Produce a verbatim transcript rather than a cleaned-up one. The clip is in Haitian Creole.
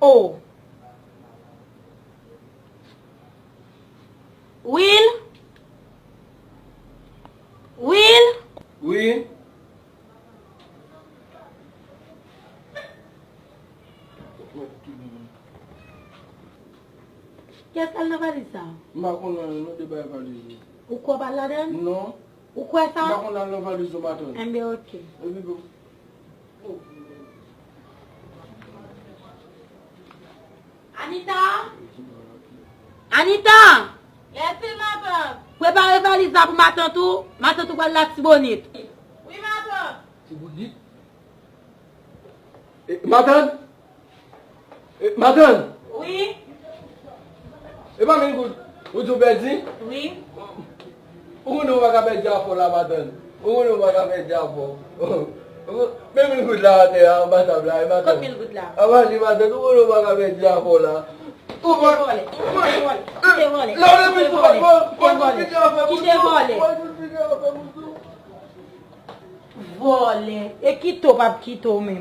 O. Will? Will? Wi. Kiyès k al nan valiz sa? M pa konnen, nou te bay valiz ou. Ou kwè w pa al ladan l? Non. Ou kwè sa? M pa konn al nan valiz ou matant. Enben, oke. Epi bon. Anita! Anita! Yes, matant. Prepare valiz la pou matant ou. Matant ou pral Latibonit. Wi, matant. Tibonit? E, matant? E, matant? Wi. E pa mil goud ou di w pèdi? Wi. Ou konnen w pa ka pèdi afè w la, matant. Ou konnen w pa ka pèdi afè w. Men mil goud la atè a, anba tab la, e matant. Kot mil goud la? Anba li, matant, ou konnen w pa ka pèdi afè w la. Ou pa. Kite vòlè. Kite vòlè. Kite vòlè. Kite vòlè. Kite vòlè. Vòlè. E kite w p ap kite w menm.